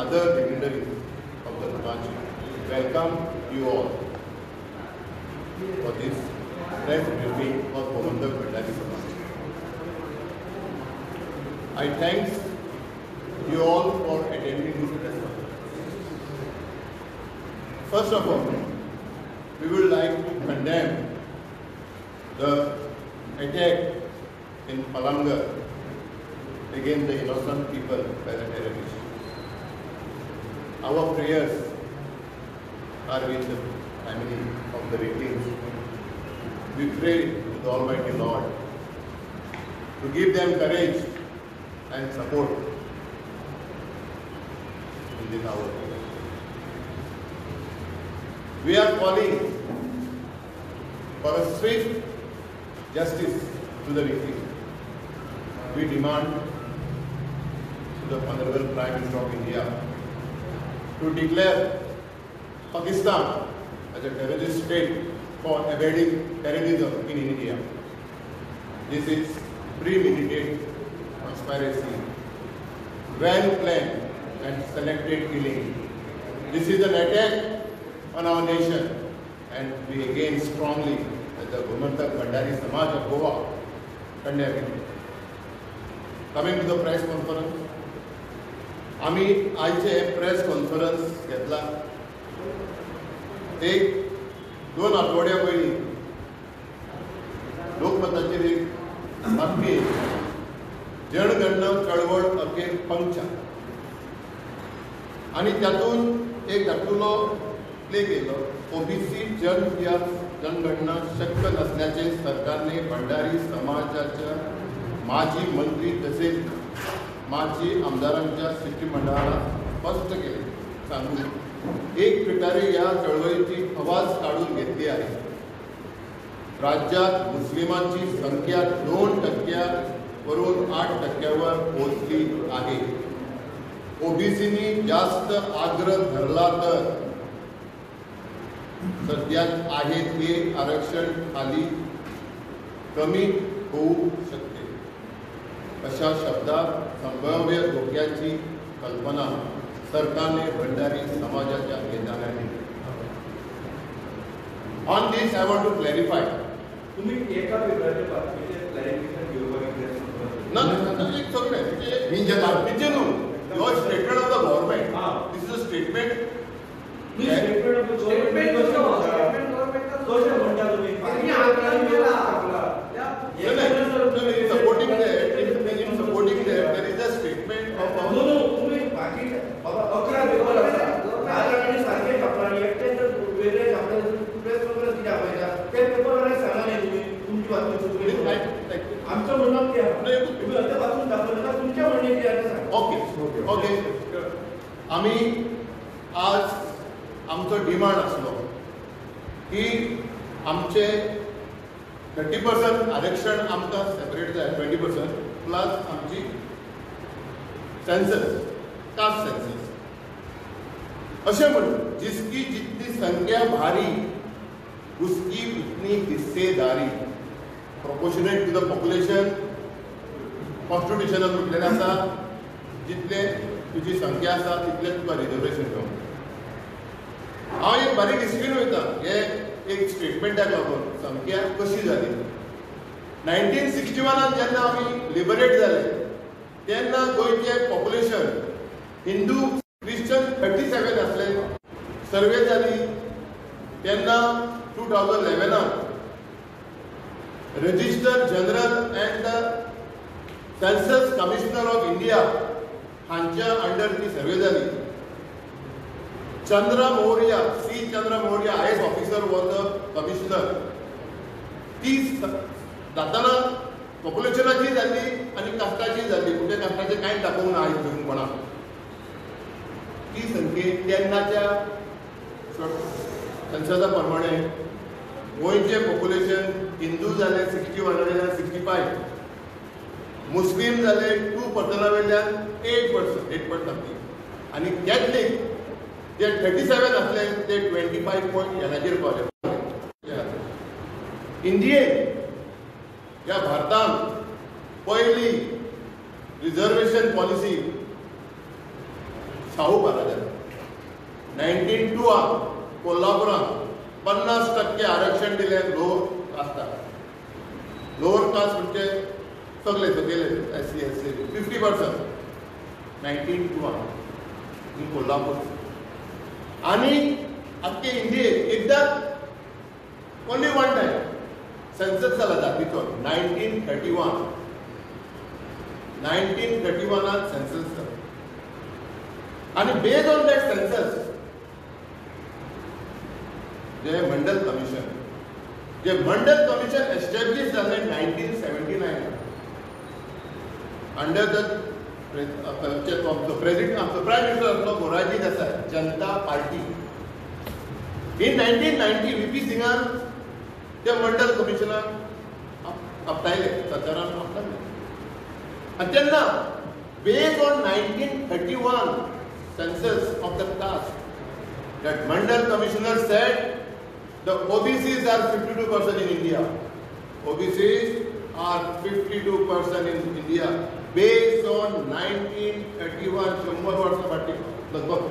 other dignitaries of the Samaj welcome you all for this press briefing of Gomantak Bhandari Samaj. I thanks you all for attending this press conference. First of all, we would like to condemn the attack in Palangar against the innocent people by the terrorists. Our prayers are with the family of the victims. We pray to the Almighty Lord to give them courage and support in this hour. We are calling for a swift justice to the victims. We demand to the Honorable Prime Minister of India to declare Pakistan as a terrorist state for evading terrorism in India. This is premeditated conspiracy, well planned and selected killing. This is an attack on our nation, and we again strongly, as the Gomantak Bhandari Samaj of Goa, condemn it. Coming to the press conference, आमी आयचे press conference घेतला एक दोन आठवड्या पयलीं लोकमताचेर एक बातमी जनगणना चळवळ अखेर पंक्चा आनी तातूंत एक धाकटुलो प्ले केलो. ओबीसी जनगणना शक्य नसल्याचे सरकारने भंडारी समाजाच्या माजी मंत्री तसेच माजी आमदारांच्या शिष्टमंडळाला स्पष्ट केले सांगून एक पिटारे या चळवळीची आवाज काढून घेतली आहे. राज्यात मुस्लिमांची संख्या 2% 8% पोहोचली आहे. ओबीसीनी जास्त आग्रह धरला तर सध्या आहे ते आरक्षण खाली कमी होऊ शकते, अशा शब्दात संभाव्य धोक्याची कल्पना सरकारने भंडारी समाजाच्या नेत्यांनी. On this I want to clarify. तुम्ही एका वेगळ्या बातमीचे क्लॅरिफिकेशन घेवपाक ना एक सगळें बातमीचें न्हू, your statement of the government. This is a statement. Supporting that, in supporting that, there is a statement of our. No, no, तुम्ही बाकी बाबा 11 पेपर आसा, 10 जाणांनी सारखे छापला आनी एकट्यान जर वेगळे छापले प्रेस कॉन्फरन्स कित्याक आपयता? ते पेपरवाल्याक सांगा न्ही तुमी तुमची बातमी चुकली. आमचं म्हणणं तें आहा, तुमी अर्दे वाचून दाखयलें ना, तुमचें म्हणणें कितें आसा तें सांगा. Okay okay. आमी आज आमचो डिमांड आसलो की आमचे 30% आरक्षण आमकां सेपरेट जाय, 20% प्लस आमची सेन्सस, कास्ट सेन्सस. अशें म्हणून जिसकी जितनी संख्या भारी उसकी उतनी हिस्सेदारी, प्रोपोर्शनेट टू the population. कॉन्स्टिट्युशनान म्हटलेलें आसा जितले तुजी संख्या आसा तितलें तुका रिजर्वेशन मेळटा. हांव एक बारीक हिस्ट्रीन वयता, हे एक स्टेटमेंटाक लागून संख्या कशी जाली. 1961 जेन्ना आमी लिबरेट जाले तेन्ना गोंयचें पॉप्युलेशन हिंदू क्रिश्चन 37 आसले. सर्वे जाली तेन्ना 2011 registrar general and census commissioner of India हांच्या अंडर ती सर्वे जाली. Chandra Maurya, C Chandra Maurya IAS officer was the commissioner. ती जाताना पॉप्युलेशनाची जाल्ली आनी कास्टाची जाल्ली, म्हणजे कास्टाचें कांय दाखोवंक ना आयज धरून कोणाक. ती संख्ये तेन्नाच्या सेन्ससा प्रमाणे गोंयचें पॉप्युलेशन हिंदू जाले 61 वयल्यान 65, मुस्लीम जाले 2% वयल्यान 8%, 8% समथींग, आनी कॅथलीक जे 37 आसले ते 25 पॉयंट हेनाचेर पावले. इंडियेन ह्या भारतान पयली रिजर्वेशन पॉलिसी शाहू महाराजान 1902 कोल्हापुरात 50% आरक्षण दिलें लोअर कास्टाक. लोअर कास्ट म्हणजे सगळे सगळे SC SC 50% 1902 in Kolhapur. आनी आख्खे इंडियेक एकदां ओन्ली वन टायम सेन्सस जाला जातीचो 1931. 1931 सेन्सस जाला आनी based on that census J Mandal commission, J Mandal commission establish जालें 1979 अंडर the आमचो प्रेसिडेंट, आमचो प्रायम मिनिस्टर आसलो Morarji Desai, Janata Party. In 1990 V P सिंगान त्या मंडल कमिशनाक आपटायले, सरकारान आपटायले. आनी तेन्ना based on 1931 census of the caste, that Mandal commissioner said the OBCs are 52% in India. OBCs are 52% in India based on 1931 100 वर्सां फाटीं लगभग.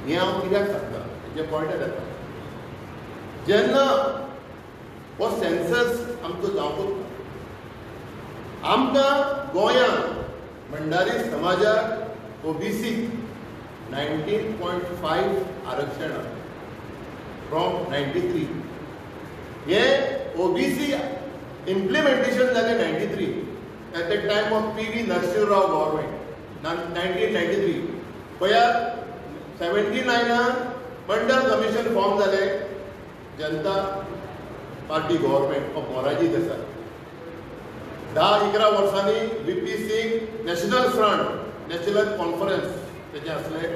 हें हांव कित्याक सांगता हेजें पॉयंट येता जेन्ना हो सेन्सस आमचो जावंकूच ना. आमकां गोंयांत भंडारी समाजाक ओबीसी 19.5 आरक्षण फ्रॉम 93. हे ओबीसी इम्प्लिमेंटेशन जालें 93 at the time of P V Narasimha Rao government 1993. पळया 79 मंडल कमिशन फॉर्म जालें, Janata Party government of Morarji Desai. 10-11 वर्सांनी V P Singh National Front, National Conference तेजें आसलें.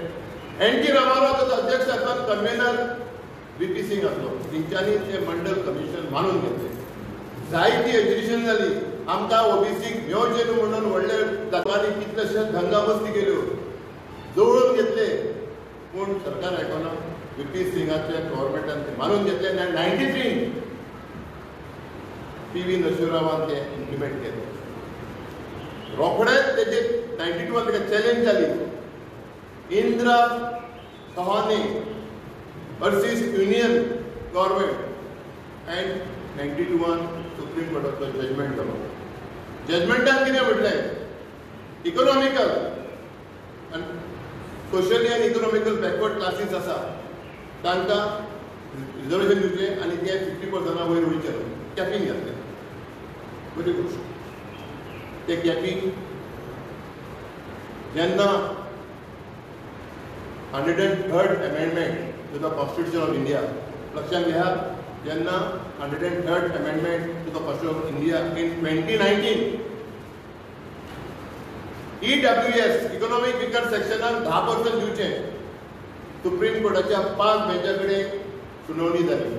एन टी रामाराव ताचो अध्यक्ष आसलो, कन्वेनर व्ही पी सिंग आसलो. तेंच्यांनी तें मंडल कमिशन मानून घेतलें. जायती एजुकेशन जाली. आमकां ओबीसीक मेवचें न्हू म्हणून व्हडले लोकांनी कितलेशेच दंगामस्ती केल्यो, जवळून घेतले, पूण सरकार आयकना. व्ही पी सिंगाच्या गव्हर्मेंटान तें मानून घेतलें आनी 93 पी व्ही नरसिंहरावान तें इम्प्लिमेंट केलें. रोखडेच तेजे 92 ताका चॅलेंज जाली. Indira Sawhney versus union government and 92 supreme कोर्टाचो judgement जालो. जजमेंटान कितें म्हटलें, इकॉनॉमिकल आनी सोशली आनी इकॉनॉमिकल बॅकवर्ड क्लासीस आसा तांकां रिजर्वेशन दिवचें आनी ते 50% वयर वयचें, कॅपिंग घातलें. बरी गोश्ट. तें कॅपिंग जेन्ना 103rd amendment to the constitution of India, लक्षात घ्या, जेन्ना 103rd amendment to the constitution of India in 2019 EWS economic weaker सेक्शनाक 10% दिवचें, सुप्रीम कोर्टाच्या 5 बेंचा कडेन सुनावणी जाली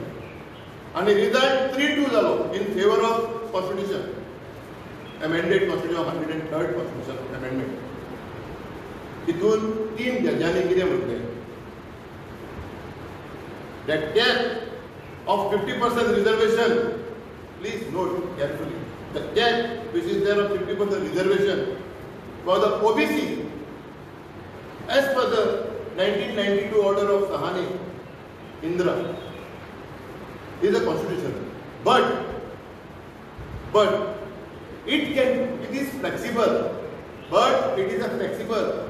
आनी रिजल्ट 3-2 जालो in favour of constitution, amended constitution of 103rd constitution amendment. तितून 3 जजांनी कितें म्हटलें, that cap of 50% reservation, please note carefully, the cap which is there of 50% reservation for the OBC as per the 1992 order of Sawhney Indira is a constitution, but it is flexible, but it is a flexible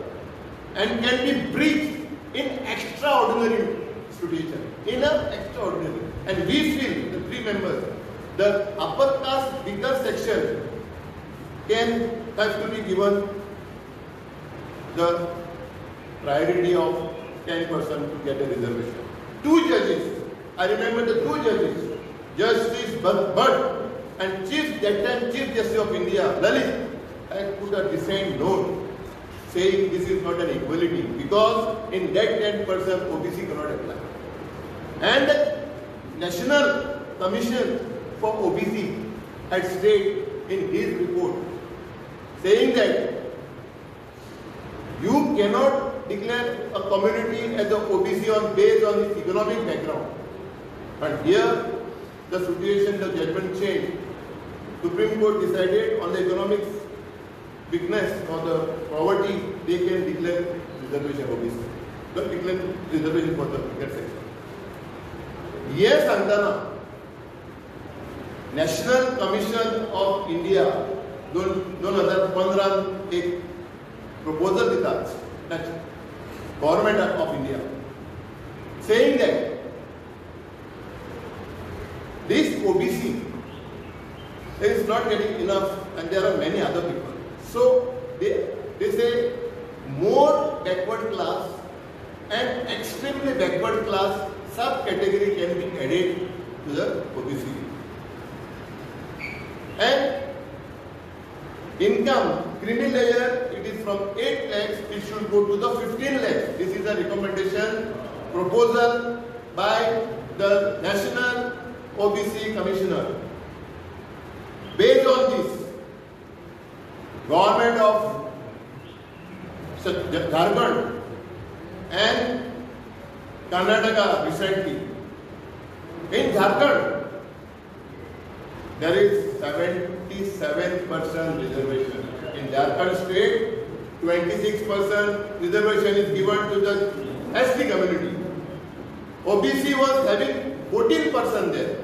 and can be breached in extraordinary situation, in an extraordinary. And we feel, the 3 members, the upper caste weaker section can have to be given the priority of 10% to get a reservation. 2 judges, I remember the 2 judges, Justice Bhatt and Chief, that time Chief Justice of India, Lalit, I put a dissent note saying this is not an equality because in that 10% OBC cannot apply. And the National Commission for OBC had stated in his report saying that you cannot declare a community as a OBC on based on its economic background. But here the situation, the judgment changed. Supreme Court decided on the economics weakness or the poverty, they can declare reservation OBC. Don't declare reservation for the weaker section. हे सांगतना national commission of India 2015 एक proposal दितात government of India saying that this OBC is not getting enough and there are many other people. So they say more backward class and extremely backward class subcategory can be added to the OBC. And income, creamy layer, it is from 8 lakhs, it should go to the 15 lakhs. This is a recommendation proposal by the National OBC Commissioner. Based on this, Government of Jharkhand and Karnataka recently. In Jharkhand, there is 77% reservation. In Jharkhand state, 26% reservation is given to the ST community. OBC was having 14% there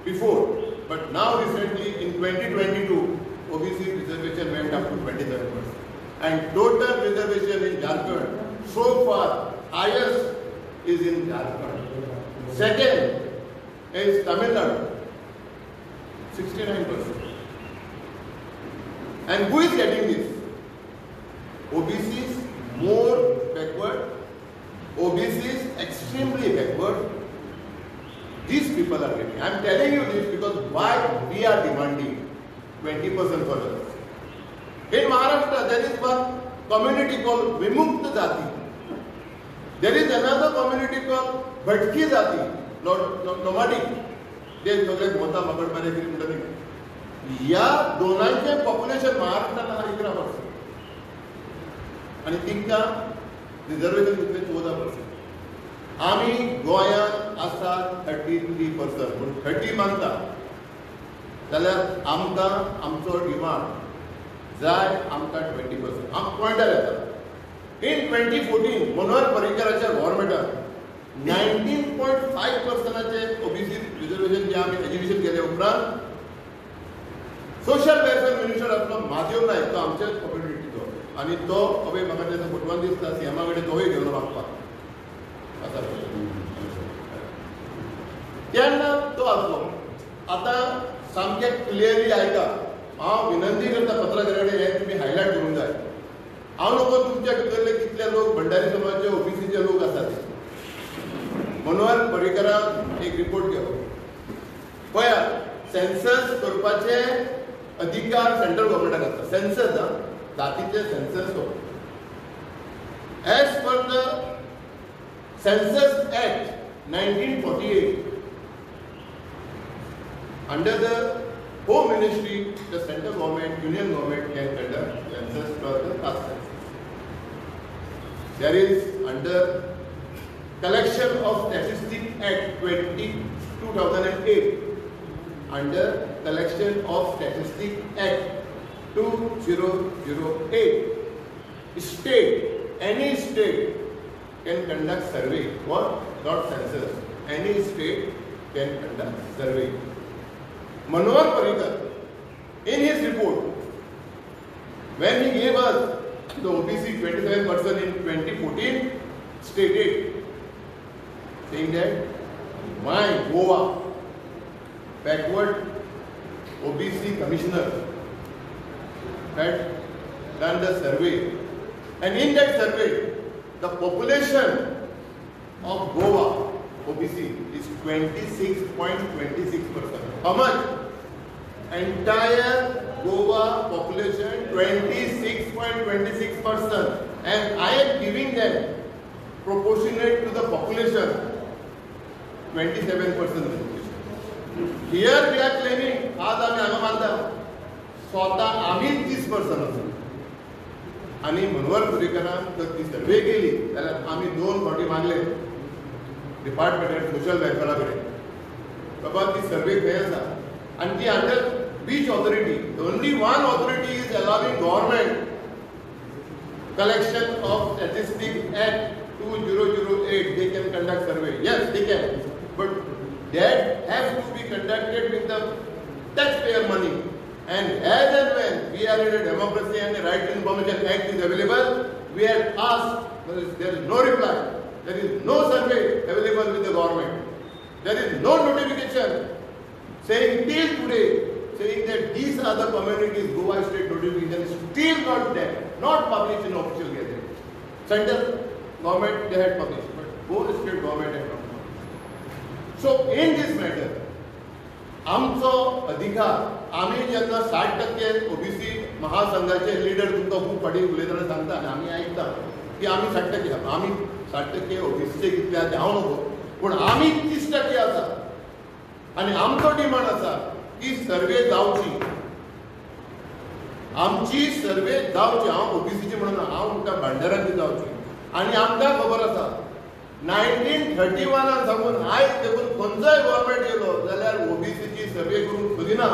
before, but now recently in 2022, OBC reservation went up to 27%. And total reservation in Jharkhand, so far, highest is in Jharkhand. Second is Tamil Nadu, 69%. And who is getting this? OBCs more backward, OBCs extremely backward. These people are getting. I am telling you this because why we are demanding 20% for others. In Maharashtra, there is one community called Vimukta Jati. There is another community called Bhatki Jati, nomadic. ते सगळे भोवता मकड बरे कितें म्हणटा न्ही. ह्या दोनांचें population महाराष्ट्रांत आसा 11% आनी तिंकां रिजर्वेशन कितलें 14%. आमी गोंयांत आसा 33%, पूण 30 मानता जाल्यार आमकां आमचो डिमांड जाय आमकां 20%. आम पॉयंटार येता. इन 2014 मनोहर पर्रीकराच्या गव्हर्मेंटान 19.5% ओबीसी रिजर्वेशन जे आमी एज्युकेशन केले उपरांत सोशल वेलफेअर मिनिस्टर आसलो महादेव नायक, तो आमच्याच कम्युनिटीचो आनी तो अभय म्हाका तेजो फोटवान दिसता सीएमा कडेन तोय गेलो मागपाक आसा तेन्ना तो आसलो. आतां सामकें क्लियरली आयका, हांव विनंती करता पत्रकारा कडेन हें तुमी हायलायट करूंक जाय. हांव नको तुमच्या भितरले कितले लोक भंडारी समाजचे ओबीसीचे लोक आसात ते. मनोहर पर्रीकरान एक रिपोर्ट केलो, पळया सेन्सस करपाचे अधिकार सेंट्रल गव्हर्मेंटाक आसा. सेन्सस जातीचे सेन्सस करप as per the census act 1948 under the Home Ministry, the central government, union government can conduct census for the caste census. There is under Collection of Statistics Act 2008, under Collection of Statistics Act 2008, state, any state can conduct survey. What? Not census. Any state can conduct survey. Manohar Parrikar, in his report, when he gave us the OBC 27% in 2014, stated, saying that my Goa backward OBC commissioner had done the survey, and in that survey, the population of Goa OBC is 26.26%. How much? Entire Goa population 26.26%, and I am giving them proportionate to the population 27% reservation. Here we are claiming, आज आमी हांगा मानता स्वता आमीच 30% आसा. आनी मनोहर पर्रीकरान जर ती सर्वे केली जाल्यार आमी 2 फावटी मागले डिपार्टमेंट सोशल वेलफेअरा कडेन, बाबा ती सर्वे खंय आसा आनी ती under which authority? Only one authority is allowing government Collection of Statistics Act 2008, they can conduct survey. Yes, they can, but that has to be conducted with the taxpayer money. And as and when we are in a democracy and the Right to Information Act is available, we have asked, there is no reply, there is no survey available with the government, there is no notification saying till today, saying that these are the communities. Goa state notification is still not there, not published in official gazette. Central government they had published, but Goa state government had not published. So in this matter, आमचो अधिकार, आमी जेन्ना 60% OBC महासंघाचे leader तुमकां खूब फाटीं उलयतना सांगता आनी आमी आयकता की आमी 60%, आमी 60% ओबीसीचे कितले आसा हांव नको, पूण आमी 30% आसा आनी आमचो डिमांड आसा की सर्वे जावची, आमची सर्वे जावची. हांव ओबीसीची म्हणून हांव म्हणटा भांडारांची जावची. आनी आमकां खबर आसा 1931 साकून आयज देखून खंयचोय गव्हर्मेंट येयलो जाल्यार ओबीसीची सर्वे करूंक सोदिना.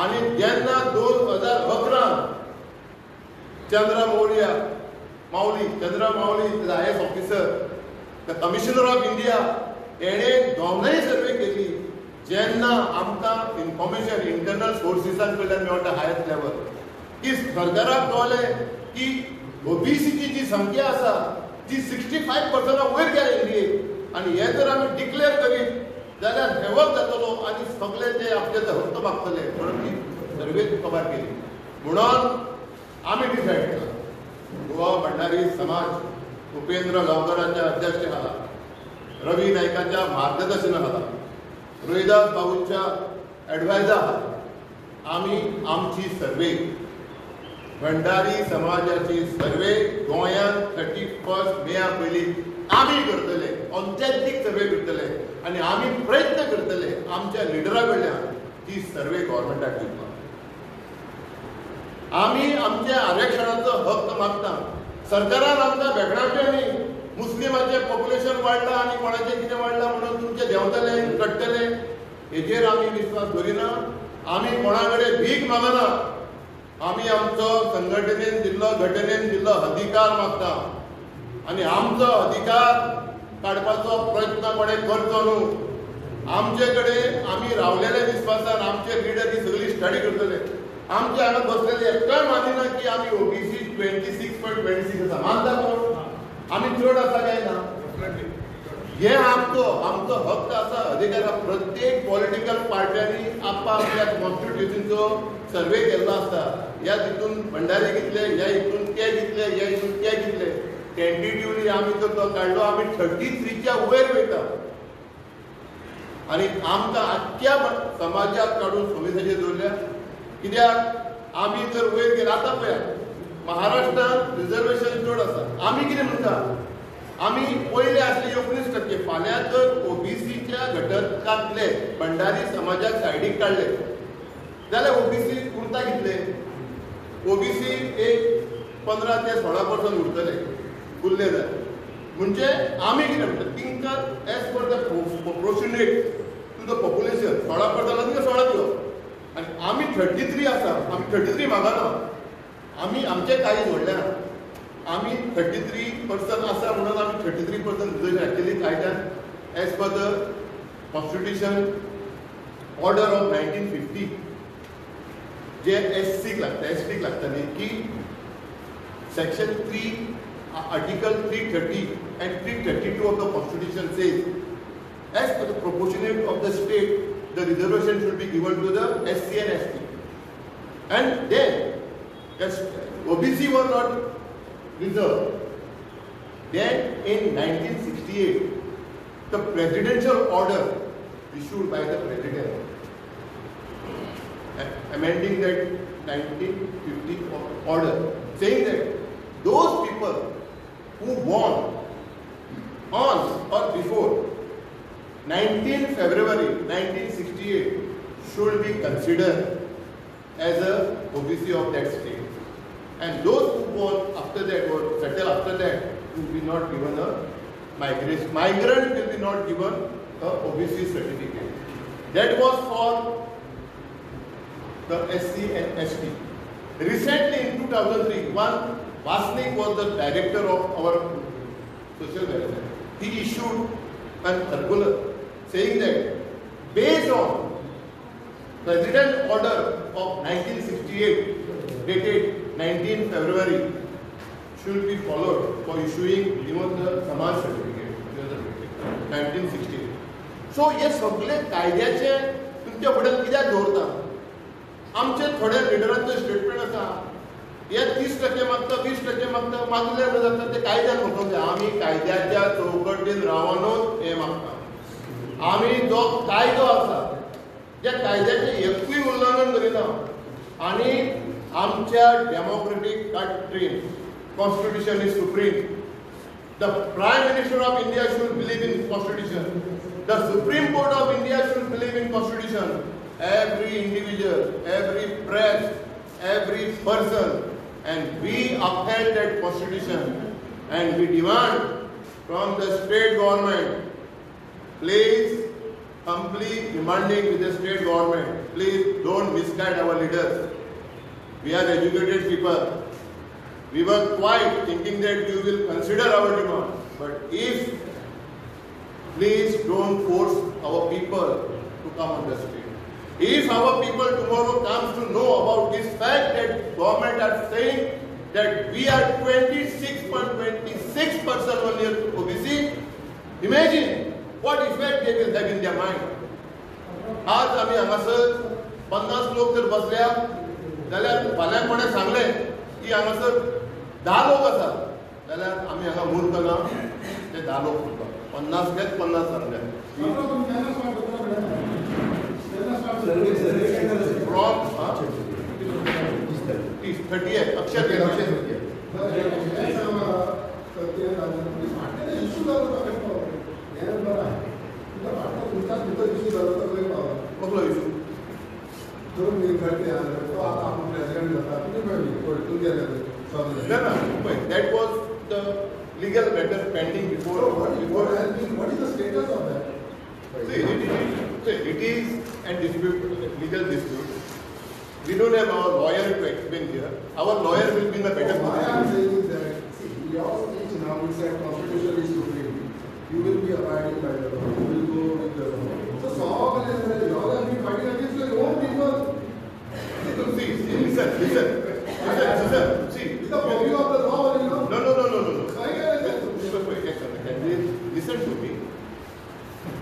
आनी जेन्ना 2011 Chandra Chandra Mauli IAS officer, the commissioner of India, तेणें दोनय सर्वे केली. जेन्ना आमकां इन्फॉर्मेशन इंटरनल सोर्सिसां कडल्यान मेळटा हायस्ट लेवल की सरकाराक कळ्ळें की ओबीसीची जी संख्या आसा ती 65% वयर गेल्या इंडियेक, आनी हें जर आमी डिक्लेअर करीत जाल्यार हेवक जातलो आनी सगळे ते आपले हक्क मागतले म्हणून ती सर्वे कबार केली. म्हणून आमी डिसायड केला गोवा भंडारी समाज उपेंद्र गांवकराच्या अध्यक्ष खाला, रवी नायकाच्या मार्गदर्शना खाला, रोहिदास बाबूच्या एडवायजा खाला आमी आमची सर्वे, भंडारी समाजाची सर्वे गोंयांत 31 मेया पयलीं आमी करतले, ऑथेंटीक सर्वे करतले आनी आमी प्रयत्न करतले आमच्या लिडरा कडल्यान ती सर्वे गव्हर्मेंटाक दिवपाक. आमी आमच्या आरक्षणाचो हक्क मागता. सरकारान आमकां भेकडावचें न्ही, मुस्लिमाचें पॉप्युलेशन वाडलां आनी कोणाचें कितें वाडलां म्हणून तुमचें देंवतलें चडटलें, हेजेर आमी विस्वास दवरिना. आमी कोणा कडेन भीक मागना, आमी आमचो संघटनेन दिल्लो, घटनेन दिल्लो अधिकार मागता आनी आमचो अधिकार काडपाचो प्रयत्न कोणें करचो न्हू. आमचे कडेन आमी रावलेल्या विस्वासान आमचे लिडर ही सगळी स्टडी करतले. आमचे हांगा बसलेले एकटोय मानिना की आमी ओबीसी 26.26 आसा, मानता कोण? आमी चड आसा काय ना? हे आमचो आमचो हक्क आसा, अधिकार. प्रत्येक पॉलिटिकल पार्ट्यांनी आपल्या कॉन्स्टिट्युशनचो सर्वे केल्लो आसता. ह्या हितून भंडारी कितले, ह्या हितून ते कितले, ह्या हितून ते कितले, टेंटेटिवली आमी जर तो काडलो आमी 33च्या वयर वयता आनी आमकां आख्ख्या समाजाक काडून 26 दवरल्या. कित्याक आमी जर वयर गेले आतां पळयात महाराष्ट्रांत रिजर्वेशन चड आसा. आमी कितें म्हणटा, आमी पयले आसले 19%, फाल्यां जर ओबीसीच्या घटकांतले भंडारी समाजाक सायडीक काडले जाल्यार ओबीसी उरता कितले? ओबीसी एक 15 ते 16% उरतले, उरले जाय. म्हणजे आमी कितें म्हणटा, तिंकां as per the proportionate to the population 16% तिंकां 16 दिवप आनी आमी 33 आसा, आमी 33 मागना, आमी आमचे काही व्हडले ना, आमी 33% आसा म्हणून आमी 33% रिजर्वेशन एक्चुअली कायद्यान as per the constitution order of 1950 J S सीक लागता, एस टीक लागता न्ही की section 3 article 330 and 332 of the constitution says as per the proportionate of the state the reservation should be given to the SC and ST. And then OBC were not reserved. Then in 1968, the presidential order issued by the president amending that 1950 order, saying that those people who born on or before 19 February 1968 should be considered as a OBC of that state, and those who born after that or settle after that will be not given a migrant will be not given a OBC certificate. That was for the SC and ST. Recently in 2003, one Wasnik was the director of our social welfare. He issued an circular saying that based on President Order of 1968 dated 19 February should be followed for issuing even the Samaj certificate 1968. So हे सगळे कायद्याचे तुमच्या फुड्यान कित्याक दवरता? आमचे थोड्या लिडरांचे statement आसा, हे 30% मागता, 20% मागता, मागले जाता ते कायद्यान म्हणून आमी कायद्याच्या चौकटीन रावनूच हे मागता. आमी जो कायदो आसा त्या कायद्याचें एकूय उल्लंघन करिना आनी आमच्या democratic कंट्रीन constitution is supreme. The Prime Minister of India should believe in constitution. The Supreme Court of India should believe in constitution. Every individual, every press, every person, and we upheld that constitution and we demand from the state government, please, humbly demanding with the state government, please don't misguide our leaders. We are educated people. We were quiet thinking that you will consider our demand. But if, please don't force our people to come on the street. If our people tomorrow comes to know about this fact that government are saying that we are 26.26% only OBC, imagine what effect they will have in their mind. आज आमी हांगासर 50 लोक जर बसल्या जाल्यार फाल्यां कोणें सांगलें की हांगासर 10 लोक आसात जाल्यार आमी हांगा मूर्ख ना, ते 10 लोक उरता, 50 घेत 50 सांगले. From 30 Akshay कसलो issue? That was the legal matter pending before. What is the status of that? See, it is a dispute, legal dispute. We don't have our lawyer to explain here. Our lawyer will be in a better position. Why I am saying is that, see, your speech now is that constitution is supreme. You will be abiding by the law. You will go with the law. So, you all have been fighting against your own people. See, listen. See, with the purview of the law, you know. No. Listen to me.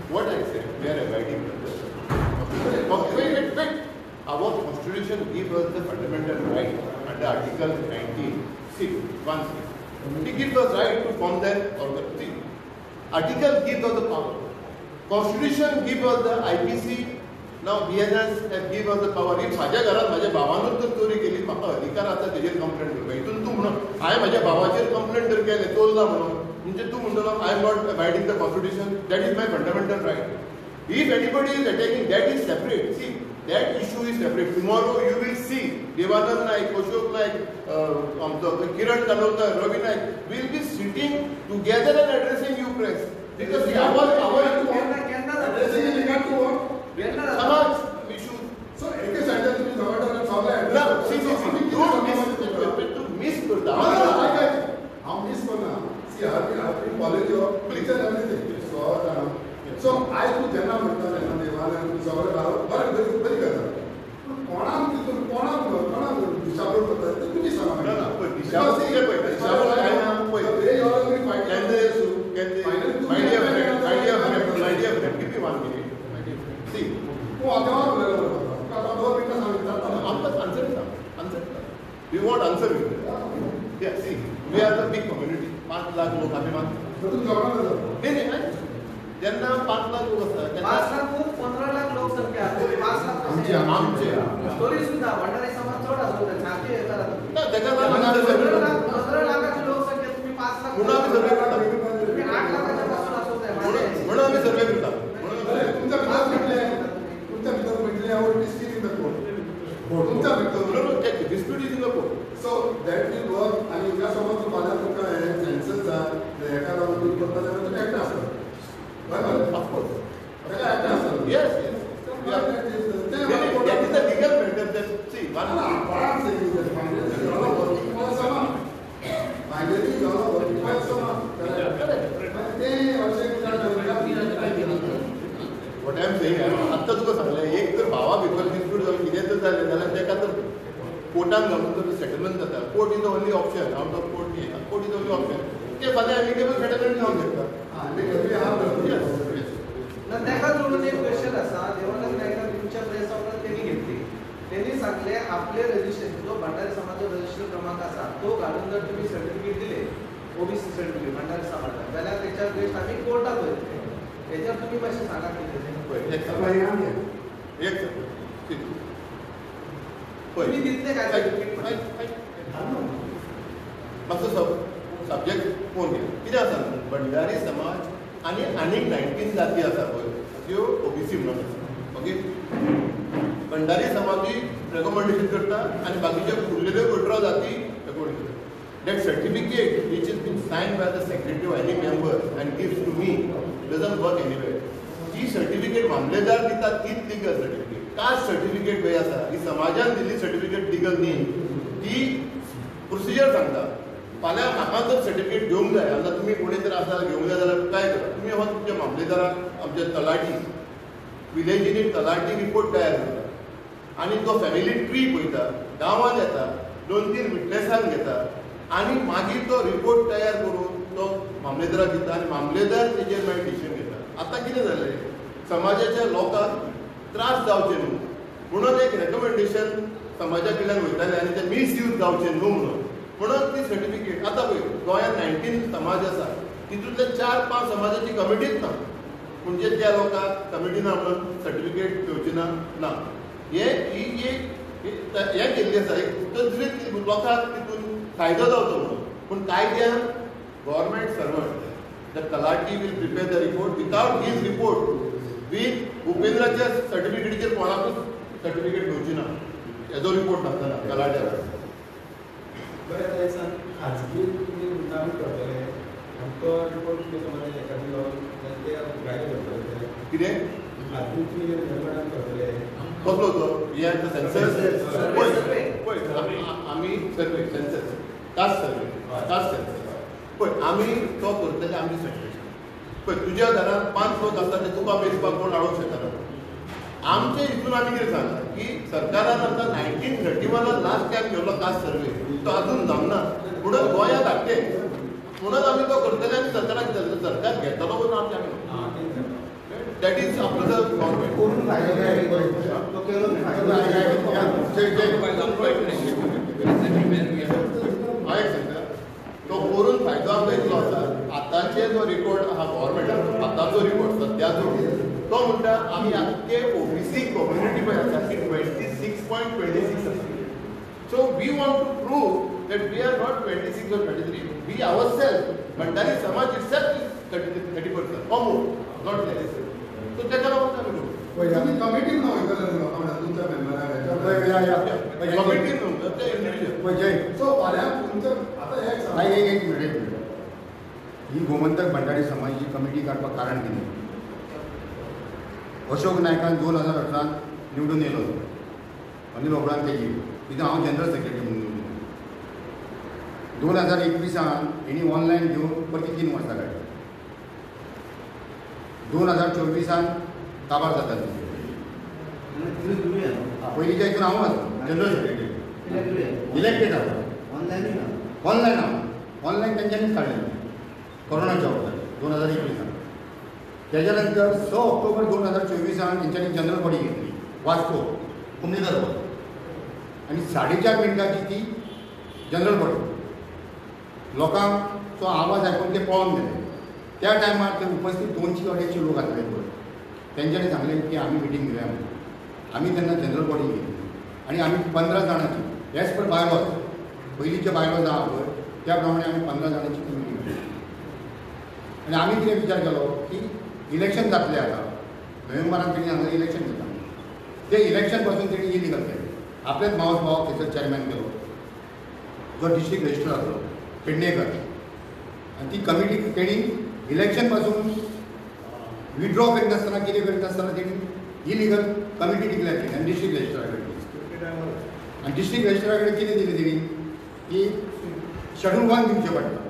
What I said, we are abiding by the law. Wait. Our constitution gives us the fundamental right under Article 19(6)(1). It gives us right to form the organization. Article gives us the power. Constitution gives us the IPC. Now BNS have given us the power. If म्हाज्या घरात म्हाज्या भावानूच जर चोरी केली, म्हाका अधिकार आसा तेजेर कंप्लेंट करपाक. हितून तूं म्हणून हांवें म्हाज्या भावाचेर कंप्लेंट जर केलें चोरला म्हणून, म्हणजे तूं म्हणटलो I am not abiding the constitution. That is my fundamental right. If anybody is attacking, that is separate. See, that issue is separate. Tomorrow you will see Devanand Naik, Ashok Naik, Kiran Kanolkar, Ravi Naik will be sitting together and addressing you press. Because see, our addressing in regard to what? Samaj issue. So, एके सायडीन तुम्ही समाजान सगळे ना, see, don't miss, तू miss करता. हांव miss करना. See, I have been college of preacher everything. So, so आयज तूं जेन्ना म्हणटा तेन्ना देवानंद तूं सगळे बरें बरी गजाल. पूण कोणाक तितून कोणाक कोणाक दिशाभूल करता तें तुमी सांगा. We want answer with it. Yeah, see, we are the big community. 5 lakh लोक आमी मागता. नाही नाही, जेन्ना 5 लाख लोक आसा, 5 लाख खूब, 15 लाख लोकसंख्या आसा. 5 लाख आमचे तरी सुद्धा भंडारी समाज चड आसलो सारखे हे करा. ताका लागून 15 लाखाची लोकसंख्या तुम्ही 5 लाख म्हणून आमी सर्वे करता. 8 लाखाच्या पासून आसो म्हणून आमी सर्वे करता. तुमच्या भितर म्हटलें, तुमच्या भितर म्हटलें हांव dispute in the court. तुमच्या भितर dispute is in the court. So that will work. आनी हिंगा समज फाल्यां तुमकां हें सेन्सस जाय, हेका लागून तुमी करता जाल्यार तुमी एकटें आसता. बरें, ऑफकोर्स ताका एकटें आसता. Yes yes. That is the legal matter. That see, one what I'm saying is that finance is all working for Samaj. समाज ते अशें what I am saying आत्तां तुका सांगलें एक तर भावा भितर डिस्प्यूट जावन कितें तर जालें जाल्यार ताका तर कोर्टान घालून तर सेटलमेंट जाता. Court is the only option, out of court न्ही, कोर्ट is only option. ते फाल्यां एमिकेबल सेटलमेंट जावंक शकता. ना ताका जोडून एक क्वेश्चन आसा, देवानंद नायकान तुमच्या प्रेस कॉन्फरन्स तेणी घेतली, तेणी सांगले आपले रजिस्ट्रेशन जो भंडारी समाजाचो रजिस्टर क्रमांक आसा तो घालून जर तुमी सर्टिफिकेट दिले ओबीसी सर्टिफिकेट भंडारी समाजाक जाल्यार तेच्या अगेन्स्ट आमी कोर्टात वयतले. हेच्यार तुमी मातशें सांगात कितें. एक तुमी दितले काय सर्टिफिकेट? मातसो सब्जेक्ट पळोवन घे. कितें आसा भंडारी समाज आनी आनीक 19 जाती आसा पळय त्यो ओबीसी म्हणून आसा. ओके, भंडारी समाजूय रेकमेंडेशन करता आनी बाकीचे उरलेल्यो 18 जाती रेकमेंड करता. That certificate which is been signed by the secretary of any member and gives to me doesn't work anywhere. Ji certificate मामलेदार दिता तीच लिगल सर्टिफिकेट. कास्ट सर्टिफिकेट पळय आसा ही समाजान दिल्ली सर्टिफिकेट लिगल न्ही, ती प्रोसिजर सांगता. फाल्यां म्हाका जर सर्टिफिकेट घेवंक जाय आतां तुमी कोणी तर आसा घेवंक जाय जाल्यार काय करा, तुमी वच तुमच्या मामलेदाराक आमच्या तलाठी विलेजीनी तलाठी रिपोर्ट तयार करता आनी तो फॅमिली ट्री पळयता, गांवांत येता, 2-3 विटनेसांक घेता आनी मागीर तो रिपोर्ट तयार करून तो मामलेदाराक दिता आनी मामलेदार तेजेर मागीर डिसिजन घेता. आतां कितें जालें, समाजाच्या लोकांक त्रास जावचे न्हू म्हणून एक रेकमेंडेशन समाजा कडल्यान वयतालें आनी ते मिसयूज जावचे न्हू म्हणून ती सर्टिफिकेट. आतां पळय गोंयांत 19 समाज आसा, तितूंतले 4-5 समाजाची कमिटीच ना, म्हणजे त्या लोकांक कमिटी ना म्हणून सर्टिफिकेट घेवची ना. ना हे ही एक हें केल्ली आसा एक तजवीज लोकांक तितून फायदो जावचो म्हणून. पूण कायद्यान government servant the talathi will prepare the report. Without his report with उपेंद्राच्या सर्टिफिकेटीचेर कोणाकूच सर्टिफिकेट घेवची ना, हेजो रिपोर्ट नासतना तलाट्याक. बरें, आतां सांग खाजगी तुमी मुद्दाम करतले आनी तो रिपोर्ट तुमी समज हेका दिलो जाल्यार ते भायर करतले कितें खाजगी तुमी निर्माण करतले कसलो तो हे सेन्सस. पळय आमी survey census caste survey caste census पळय आमी तो करतले आमची सर्टिफिकेशन. पळय तुज्या घरांत 5 लोक आसता ते तुका मेजपाक कोण हाडूंक शकना. आमचे हितून आमी कितें सांगला की सरकारान आतां 1931 लास्ट टायम केल्लो कास्ट सर्वे तो अजून जावना म्हणून गोंयांत धाडटे म्हणून आमी तो करतले आनी सरकाराक दितले. सरकार घेतलो म्हणून आमचे आमी that is after the government. हांव एक सांगता, तो करून फायदो आमकां इतलो आसा, आतांचे जो रिपोर्ट आहा गव्हर्मेंटाचो आतांचो रिपोर्ट सद्याचो तो म्हणटा आमी आख्खे ओबीसी कम्युनिटी पळय आसा ती 26.26 आसा. So we want to prove that we are not 26 or 23, we ourself Bhandari Samaj itself is 30% or more, not less. So ताका लागून आमी करूं. तुमी कमिटीन ना वयतले न्हू लोकां म्हणल्यार तुमच्या मेंबराक कमिटीन न्हू ते इंडिविज्युअल. सो फाल्यां तुमच्या आतां एक सांग, एक मिनिट, ही गोमंतक भंडारी समाजाची कमिटी काडपाक कारण कितें? अशोक नायकान 2018 निवडून येयलो अनिल उपरांत तेजी तितून हांव जनरल सेक्रेटरी म्हणून निवडून 2021 हेणी ऑनलायन घेवन परती 3 वर्सां काडली. 2024 काबार जाता पयलींच्या हितून हांव आसा जनरल सेक्रेटरी इलेक्टेड आसा, ऑनलायन हांव ऑनलायन तेंच्यांनीच काडलें कोरोनाच्या वखदार 2021. त्याच्या नंतर 6 ऑक्टोबर 2024 तेंच्यांनी जनरल बॉडी घेतली वास्को कुमलीकर हॉल आनी 4.5 मिनटांची ती जनरल बॉडी. लोकांचो आवाज आयकून ते पळोवन गेले. त्या टायमार ते उपस्थित 200-250 लोक आसले पळय, तेंच्यांनी सांगलें की आमी मिटींग घेवया म्हणून. आमी तेन्ना जनरल बॉडी घेतली आनी आमी 15 जाणांची एज पर बायलॉज पयलींचे बायलॉज आहा पळय त्या प्रमाणे आमी 15 जाणांची कमिटी घेतली. आनी आमी कितें विचार केलो की इलेक्शन जातलें आतां नोव्हेंबरान तेणी हांगा इलेक्शन जाता, ते इलेक्शन पासून तेणी इलिगल केलें. आपल्याच मावस भावाक थंयसर चॅरमॅन केलो जो डिस्ट्रिक्ट रजिस्टर आसलो पेडणेकर, आनी ती कमिटी तेणी इलेक्शन पासून विड्रॉ करिनासतना कितें करिनासतना तेणी इलिगल कमिटी डिक्लेअर केली आनी डिस्ट्रिक्ट रजिस्टरा कडेन दिली. आनी डिस्ट्रिक्ट रजिस्टरा कडेन कितें दिलें तेणी की शेड्यूल 1 दिवचें पडटा.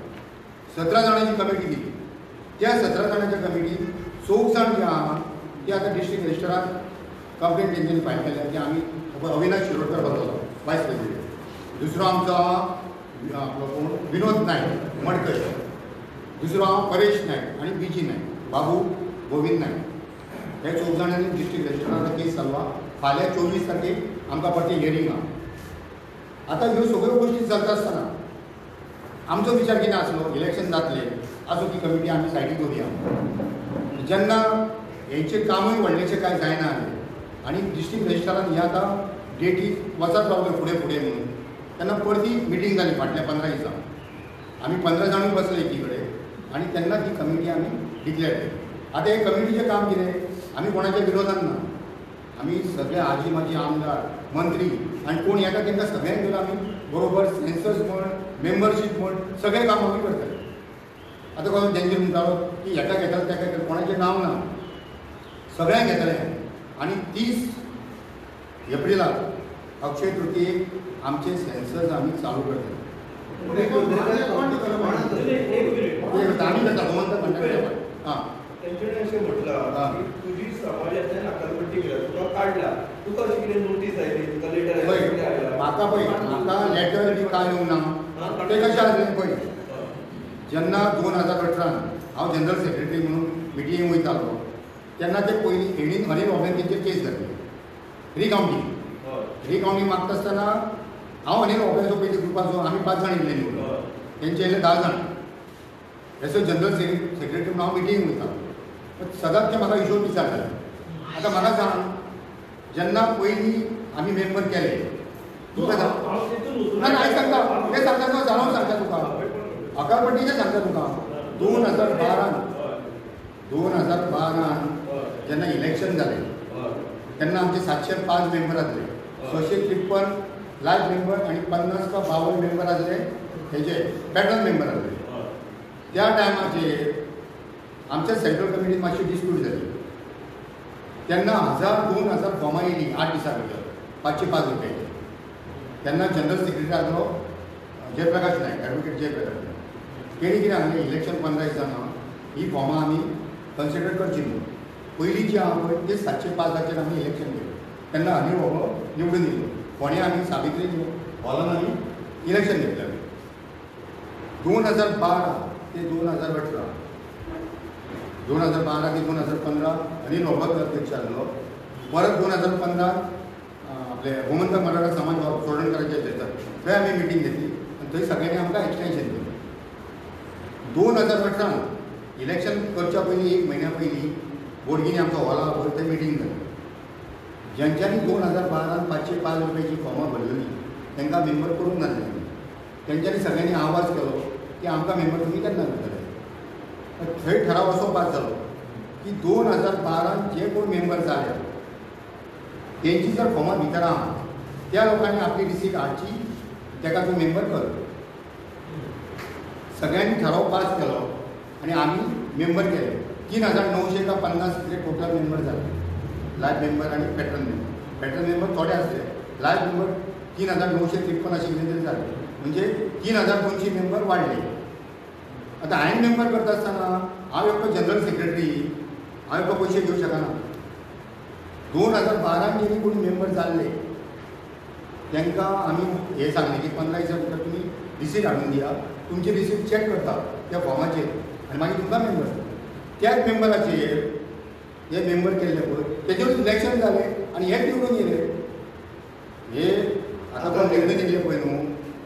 17 जाणांची कमिटी दिली. त्या 17 जाणांच्या कमिटीत 4 जाण जे आहा ते आतां डिस्ट्रिक्ट रजिस्टरान कंप्लेंट तेंच्यांनी फायल केल्या की आमी अविनाश शिरोडकर बसलो वायस प्रेसिडेंट, दुसरो आमचो आपलो कोण विनोद नायक मडकय, दुसरो हांव परेश नायक आनी बीजी नायक बाबू गोविंद नायक. हे 4 जाणांनी डिस्ट्रिक्ट रजिस्टरान केस चालू आहा. फाल्यां 24 तारखेक आमकां परतें हियरींग आहा. आतां ह्यो सगळ्यो गोश्टी चलता आसतना आमचो विचार कितें आसलो, इलेक्शन जातलें आसूं ती कमिटी आमी सायडीक दवरुया. जेन्ना हेंचें कामूय व्हडलेशें कांय जायना जालें आनी डिस्ट्रिक्ट रजिस्टरान हे आतां डेटी वचत रावल्यो फुडें फुडें म्हणून, तेन्ना परती मिटींग जाली फाटल्या 15 दिसां. आमी 15 जाणूय बसले एकी कडेन आनी तेन्ना ती कमिटी आमी डिक्लेर केली. आतां हे कमिटीचें काम कितें, आमी कोणाच्या विरोधान ना, आमी सगळे आजी माजी आमदार मंत्री आनी कोण येता तांकां सगळ्यांक घेवन आमी बरोबर सेन्सस म्हण मेंबरशीप म्हण सगळें काम आमी करतले. आतां कोण तेंचेर म्हणटालो की हेका घेतले तेका घेतले, कोणाचें नांव ना, सगळ्यांक घेतलें. आनी 30 एप्रिलाक अक्षय तृतीयेक आमचे सेन्सस आमी चालू करतले. आमी करता गोमंतक म्हणटा. हां, तेंच्यानी अशें म्हटलां की तुजी समाजांतल्यान अकलपट्टी केल्या, तुका काडला, तुका अशी कितें नोटीस आयली, तुका लेटर आयला? म्हाका पळय, म्हाका लेटर बी कांय येवंक ना. तें कशें आसलें पळय, जेन्ना 2018 हांव जनरल सेक्रेटरी म्हणून मिटिंगेक वयतालो तेन्ना ते पयलीं हेणीन अनिल बाबान तेंचेर केस घातली रिकावंटींग. रिकावंटींग मागता आसतना हांव अनिल बाबाचो पयलीं ग्रुपाचो आमी 5 जाण येयल्ले निवडून, तेंचे येयले 10 जाण. एस जनरल सेक्रेटरी म्हणून हांव मिटिंगेक वयतालो, सदांच ते म्हाका हिशोब विचारताले. आतां म्हाका सांग, जेन्ना पयलीं आमी मेंबर केले तुका सांग ना, आयज सांगता तें सांगता तुका, जाणून सांगता तुका, अकालपट्टीचें सांगता तुका. 2012 जेन्ना इलेक्शन जालें तेन्ना आमचे 705 मेंबर आसले, 653 लायफ मेंबर आनी 50 का 52 मेंबर आसले हेजे पॅटर्न मेंबर आसले. त्या टायमाचेर आमच्या सेंट्रल कमिटीन मातशी डिस्प्यूट जाली तेन्ना 1000 2000 फॉर्मां येयलीं 8 दिसां भितर 505 रुपयाची. तेन्ना जनरल सेक्रेटरी आसलो जयप्रकाश नायक, एडवोकेट जयप्रकाश नायक. तेणी कितें सांगलें, इलेक्शन 15 दिसांना ही फॉर्मां आमी कन्सिडर करची न्हू. पयलीं जी आहा पळय ते 705 आमी इलेक्शन केलें, तेन्ना अनिल बाबा निवडून येयलो. फोंड्या आमी सावित्री हॉलान आमी इलेक्शन घेतलें. 2012 ते 2018, 2012 ते 2015 अनिल बाबा अध्यक्ष आसलो. परत 2015 आपले गोमंतक मराठा समाज चोडणकराच्या हेच्यार थंय आमी मिटींग घेतली आनी थंय सगळ्यांनी आमकां एक्सटेंशन दिलें. 2018 इलेक्शन करच्या पयलीं 1 म्हयन्या पयलीं बोडगिनी आमचो हॉल आहा पळय थंय मिटींग जाली. ज्यांच्यांनी 2012 505 रुपयाची फॉर्मां भरलेली तांकां मेंबर करूंक नासलें. तेंच्यांनी सगळ्यांनी आवाज केलो की आमकां मेंबर तुमी केन्ना करतले. थंय ठराव असो पास जालो की 2012 जे कोण मेंबर जाले तेंची जर फॉर्मां भितर आहा त्या लोकांनी आपली रिसीट हाडची, ताका तूं मेंबर कर. सगळ्यांनी ठराव पास केलो आनी आमी मेंबर केले. 3950 कितें टोटल मेंबर जाले, लायफ मेंबर आनी पॅटर्न मेंबर. पॅटर्न मेंबर थोडे आसले, लायफ मेंबर 3953 अशें कितें तरी जाले, म्हणजे 3200 मेंबर वाडले. आतां हांवें मेंबर करता आसतना हांव एकटो जनरल सेक्रेटरी, हांव एकटो पयशे घेवंक शकना. 2012 जेन्ना कोणी मेंबर जाल्ले तांकां आमी हें सांगलें की 15 दिसां भितर तुमी रिसीट हाडून दिया, तुमची रिसीट चॅक करता त्या फॉर्माचेर आनी मागीर तुमकां मेंबर. त्याच मेंबराचेर हे मेंबर केल्ले पळय तेजेर इलेक्शन जालें आनी हेच निवडून येयले. हे आतां कोण निवडून येयले पळय न्हू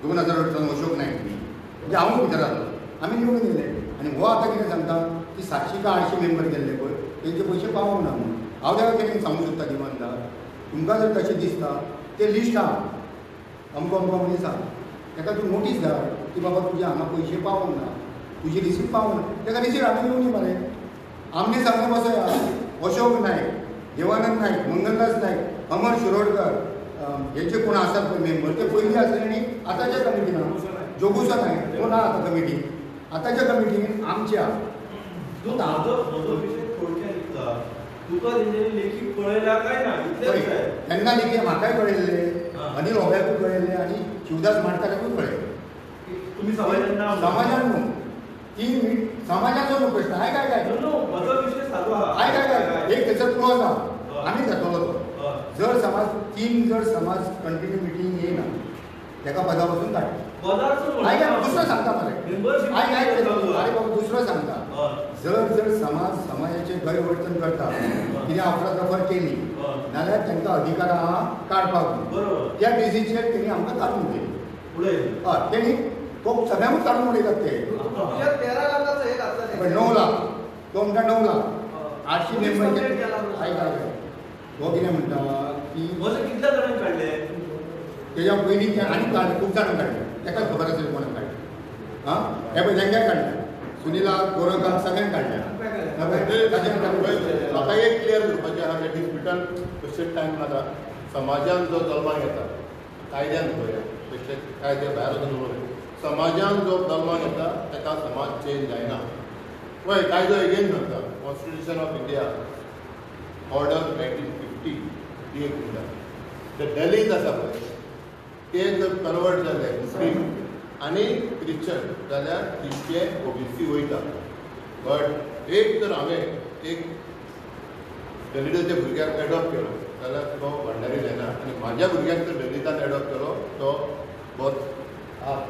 2018 अशोक नायक बी, म्हणजे हांवूय भितर आसलो, आमी निवडून येयले. आनी हो आतां कितें सांगता की 700 का 800 मेंबर केल्ले पळय तेंचे पयशे पावोंक ना म्हणून. हांव ताका कितें सांगूंक सोदता दिवानदा, तुमकां जर तशें दिसता तें लिस्ट आहा अमको अमको मनीस आहा, ताका तूं नोटीस धाड की बाबा तुजे हांगा पयशे पावोंक ना, तुजी रिसीट पावोंक ना. ताका रिसीट हाडून येवनी मरे. आमने सांगलें बसया अशोक नायक, देवानंद नायक, मंगलदास नायक, अमर शिरोडकर हेचे कोण आसात पळय मेंबर ते पयलीं आसले आनी आतांच्या कमिटीन जोगुसो नायक तो ना आतां कमिटीन, आतांच्या कमिटीन आमच्या तुका तेंच्यांनी लेखी कळयला काय ना? तेन्ना लेखी म्हाकाय कळयल्लें, अनिल होब्याकूय कळयल्लें आनी शिवदास माडकाराकूय कळयलें. तुमी समाजान समाजान न्हू ती समाजाचो न्हू प्रश्न. आयक आयक आयक आयक आयक एक थंयसर क्लॉज आहा, आमी घातलो तो. जर समाज तीन जर समाज कंटिन्यू मिटींग येयना ताका पदा पसून काडटा. आयक दुसरो सांगता मरे, आयक आयक अरे बाबा दुसरो सांगता. जर जर समाज समाजाचें गैरवर्तन करता, कितें अफरातफर केली नाल्यार तांकां अधिकार आहा काडपाक. त्या बेजीचेर तेणी आमकां काडून दिली. हय, तेणी तो सगळ्यांकूच काडून उडयतात ते. 9 लाख तो म्हणटा 9 लाख 800 मेंबर. आयक आयक तो कितें म्हणटा की कितल्या जाणांक काडले तेज्या पयलीं ते आनी काडले, खूब जाणांक काडले, ताकाच खबर आसलें कोणाक काडले. आं हे पळय तांकांय काडले, सुनिला गोरखाक सगळ्यांक काडले. म्हाका एक क्लियर करपाचें आहा, त्या डिस्प्युटान क्वेश्चन टायम नाका. समाजान जो जल्माक येता कायद्यान पळया, बेश्टे कायद्या भायर वचून उलोवया. समाजान जो जल्माक येता ताका समाज चेंज जायना. पळय कायदो एगेन सांगता, कॉन्स्टिट्युशन ऑफ इंडिया ऑर्डर 1950 ती एक म्हणटा. ते दलीत आसा पळय ते जर कन्वर्ट जाले मुस्लीम आनी क्रिश्चन जाल्यार तिचे ओबीसी वयता. बट एक जर हांवें एक दलिताच्या भुरग्याक एडॉप्ट केलो जाल्यार तो भंडारी जायना, आनी म्हाज्या भुरग्याक जर दलितान एडॉप्ट केलो तो बरो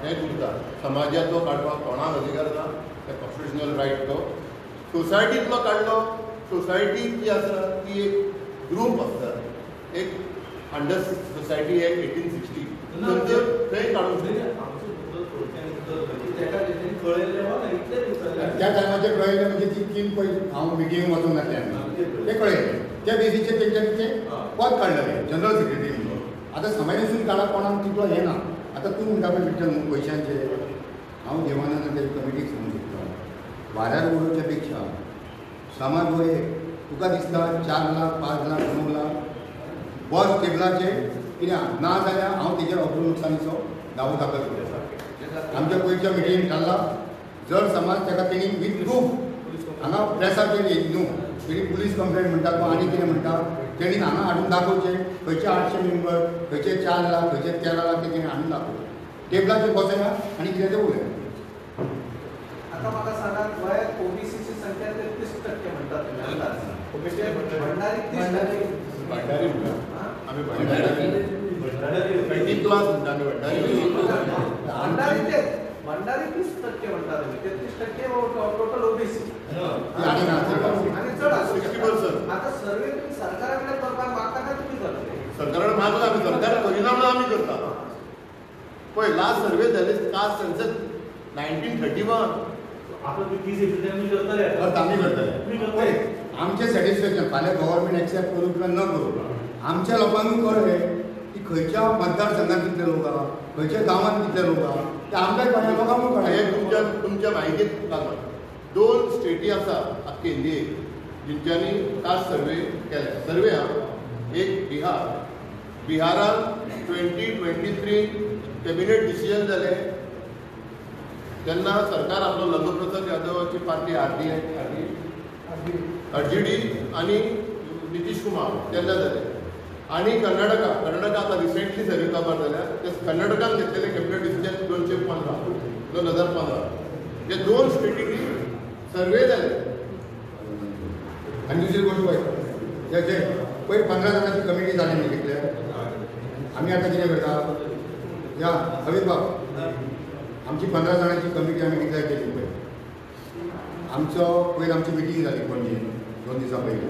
हेंच उरता. समाजाचो काडपाक कोणाक अधिकार ना, ते कॉन्स्टिट्युशनल रायट तो. सोसायटींतलो काडलो, सोसायटी जी आसा ती एक ग्रूप आसता, एक अंडर सोसायटी एक्ट 1860 थंय काडूंक शकता. त्या टायमाचेर कळयलें म्हणजे ती तीन पयलीं हांव मिटिंगेक वचूंक नासलें तें कळयलें. त्या बेजीचेर तेंच्यांनी तें पद काडलेलें जनरल सेक्रेटरी म्हणून. आतां समाजासून काडप कोणाक तितलो हें ना. आतां तूं म्हणटा पळय विठ्ठल न्हू पयशांचेर, हांव देवानंद ते कमिटीक सांगूंक सोदता, वाऱ्यार उडोवच्या पेक्षा समाज हो एक. तुका दिसता 4 लाख 5 लाख 9 लाख बस टेबलाचेर कितें ना जाल्यार हांव तेजेर अप्रूव नुकसानीचो दावो दाखल करता. आमच्या पयच्या मिटिंगेक थारला जर समाज ताका तेणी वीथ प्रूफ हांगा प्रेसाचेर न्हू तेणी पुलीस कंप्लेन म्हणटा तो आनी कितें म्हणटा तेणी हांगा हाडून दाखोवचें खंयचे 800 मेंबर, खंयचे 4 लाख, खंयचे 13 लाख ते तेणी हाडून दाखोवचें. टेबलाचेर बसया आनी कितें तें उलया. आतां म्हाका सांगात, गोंयांत ओबीसीची संख्या 33% म्हणटात तुमी अंदाज. भंडारी 30%. भंडारी म्हणटा आमी, भंडारी 20 क्लास म्हणटा आमी, भंडारी भंडारी तेच भंडारी 30% म्हणटा तुमी. 33% टोटल ओबीसी आनी चड आसूं. 60%. आतां सर्वे तुमी सरकारा कडेन करपाक मागता काय तुमी करतले? सरकारान मागला, आमी सरकार करिना म्हणून आमी करता. पळय लास्ट सर्वे जाले कास्ट सेन्सस 1931. आमी करतले आमचें सॅटिस्फॅक्शन. फाल्यां गव्हर्मेंट एक्सेप्ट करूं किंवा न करूं, आमच्या लोकांकूय कळ्ळें की खंयच्या मतदारसंघात कितले लोक आहा, खंयच्या गांवांत कितले लोक आहा, ते आमकां कळ्ळें, लोकांकूय कळ्ळें. हें तुमच्या तुमच्या म्हायतीत लागून 2 स्टेटी आसा आख्खे इंडियेक जिंच्यांनी कास्ट सर्वे केल्या. सर्वे आहा एक बिहार, बिहारान 2023 कॅबिनेट डिसिजन जालें तेन्ना सरकार आपलो लालू प्रसाद यादवाची पार्टी आरजीडी आनी नितीश कुमार तेन्ना जालें. आनी कर्नाटका, कर्नाटका आतां रिसेंटली सर्वे काबार जाल्या ते कर्नाटकान घेतलेले कॅबिनेट डिसिजन 215 2015. हे 2 स्टेटींनी सर्वे जाले. आनी दुसरी गोश्ट पळय, जे पयर 15 जाणांची कमिटी जाली न्ही कितले, आमी आतां कितें करता या हवीत बाब, आमची 15 जाणांची कमिटी आमी डिक्लेअर केली पळय. आमचो पयर आमची मिटींग जाली पणजे 2 दिसां पयलीं.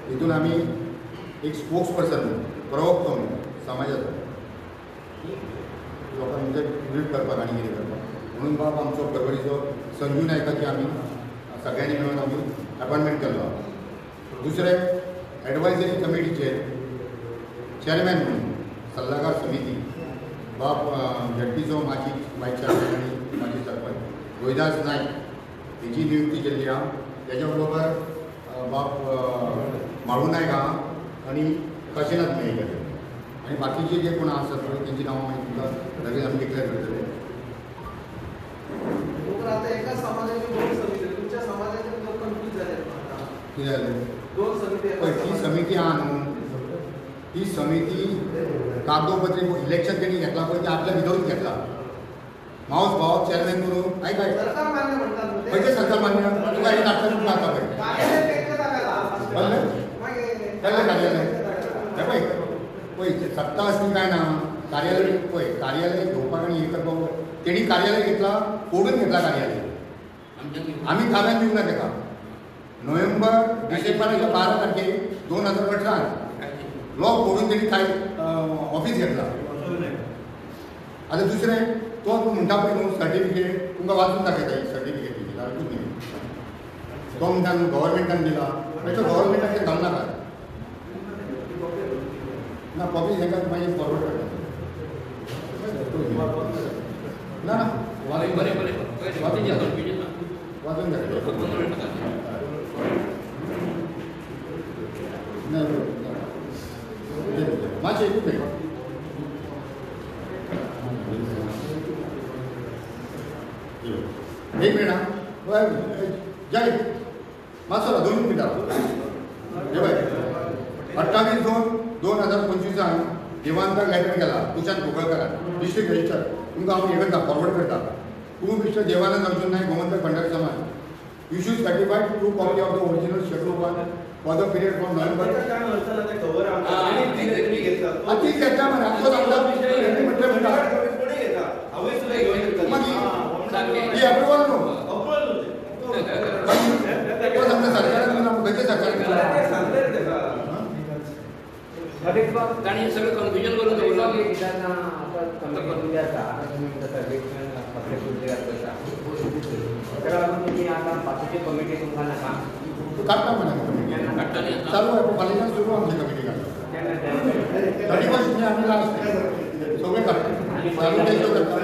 तितून आमी एक स्पोक्स पर्सन म्हणून, प्रवक्तो म्हणून समाजाचो लोकांक म्हणजे लीड करपाक आनी कितें करपाक म्हणून बाब आमचो पर्वरीचो संजू नायकाची आमी सगळ्यांनी मेळून आमी अपॉयंटमेंट केल्लो. दुसरें एडवायजरी कमिटीचे चेअरमॅन म्हणून सल्लागार समिती बाब झेडपीचो माजी वायस चेअरमॅन आनी माजी सरपंच रोहिदास नायक हेची नियुक्ती केल्ली आहा. तेच्या बरोबर बाब म्हाळू नायक आहा आनी काशिनाथ मयेकर आनी बाकीचे जे कोण आसात पळय तेंची नांवां मागीर तुमकां लगेच आमी डिक्लेअर करतले. आतां एका समाजाची 2 समिती, तुमच्या समाजाचे लोक कन्फ्यूज जाले. कितें जालें? 2 समिती पळय ती समिती आहा न्हू, ती समिती कागदोपत्री इलेक्शन तेणी घेतला पळय ते आपल्या विदाऊट घेतला. मावस भाव चेअरमॅन करून आयक आयक सरकार मान्य म्हणटात खंयचें सरकार मान्य तुका हें नाटकां तुका आतां पळय कळ्ळें कळ्ळें कार्यालय हें पळय पळय सत्ता आसली काय ना कार्यालय पळय कार्यालय घेवपाक आनी हें करपाक तेणी कार्यालय घेतला फोडून घेतला कार्यालय आमी ताब्यात दिवंक ना तेका नोव्हेंबर डिसेंबराच्या 12 तारखेक 2018 लॉक फोडून तेणी काय ऑफीस घेतला. आतां दुसरें तो म्हणटा पळय न्हू सर्टिफिकेट तुमकां वाचून दाखयता ही सर्टिफिकेट दिली जाल्यार न्ही तो म्हणटा न्हू गव्हर्मेंटान दिला तो गव्हर्मेंटाचेर घालू नाका ना कॉपी हेका मागीर फॉरवर्ड करता ना ना बरें बरें वाचून दाखयता ना मातशें एकूच मिनट. एक मिनिट हा जय मातसो 2 मिनटां हे पळय 28/2/2025 देवानंदाक लेटर केला तुषार कोकळकारान डिस्ट्रिक्ट रजिस्टर तुमकां हांव हे करता फॉरवर्ड करता. तूं mister Devanand Arjun Naik Gomantak Bhandari Samaj you should certified 2 copy of the original schedule 1 for the period from November. तीच घेतला मरे तो सांगता म्हटलें म्हणटा मागीर ही अप्रुवल न्हू तो सांगता सरकारान दिला खंयच्या सरकारान दिला तांणी सगळें कन्फ्युजन करून दवरलां. ताका लागून तुमी आतां बाकीची कमिटी तुमकां नाका काडटा म्हणा चालू आहे फाल्यांच्यान सुरू आमची कमिटी काडटा 31 आमी लास्ट सगळें काडटा चालू तेंच्यो करता.